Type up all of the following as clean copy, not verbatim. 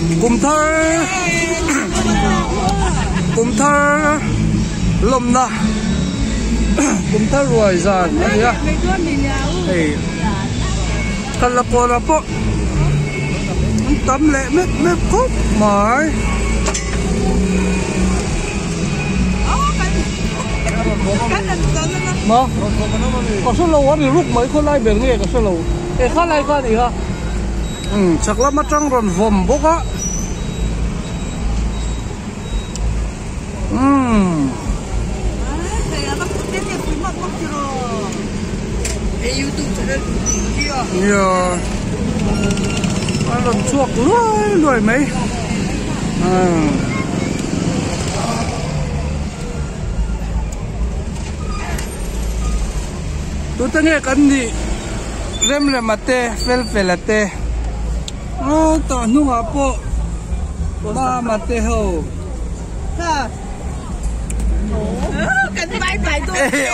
Kum thar kum thar lawmna kum thar ruai zan a ni a hei kal kawrah pawh an tam leh mep mep khawp mai. Maw ka hre lo a ri ruk mai khawlai ber nge ka hre lo e khalai kha a ni kha. Umm chak lam atang rawn vawm bawk a umm nia a rawn chhuak luai luai mai umm tute nge kan nih. Remrema te Felfela te aw tah hnungah pawh Mama te ho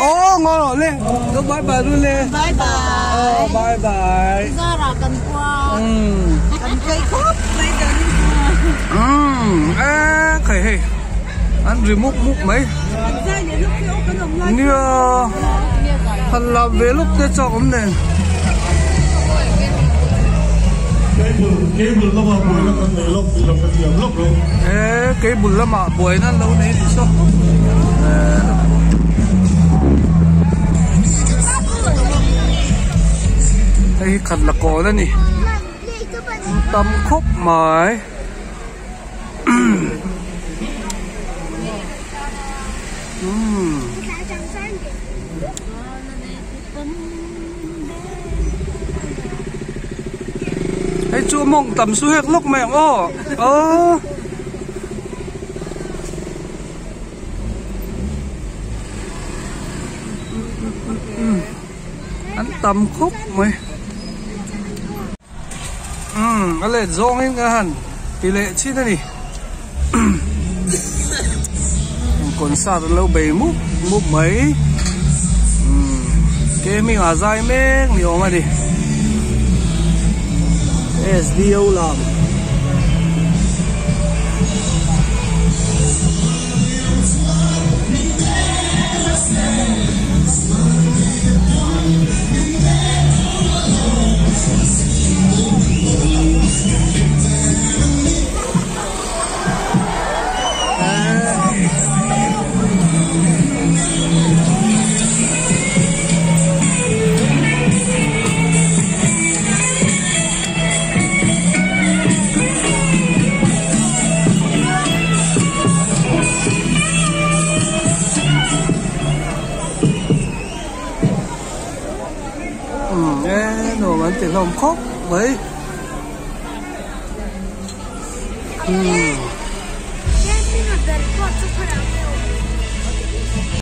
aw ngaw rawh le lo bye bye ru le bye bye aw bye bye zara kan kua kan kai khawp mai dan e khai hei an ri mup mup mai nia han lap ve lawk te chak awm nen. E cable lamah buaina an lo nei anih saw hei hi khat la kawn a ni tam khawp mai. Hei chu mawng tam su hek lawk mai ang aw aw an tam khawp mai. Umm a let zawng in ka han ti leh chin a ni concert an lo bei mup mup mai umm ke hming ah zai mek ni awm a ni S D O lam. Umm e nuam an ti hlawm khawp mai umm.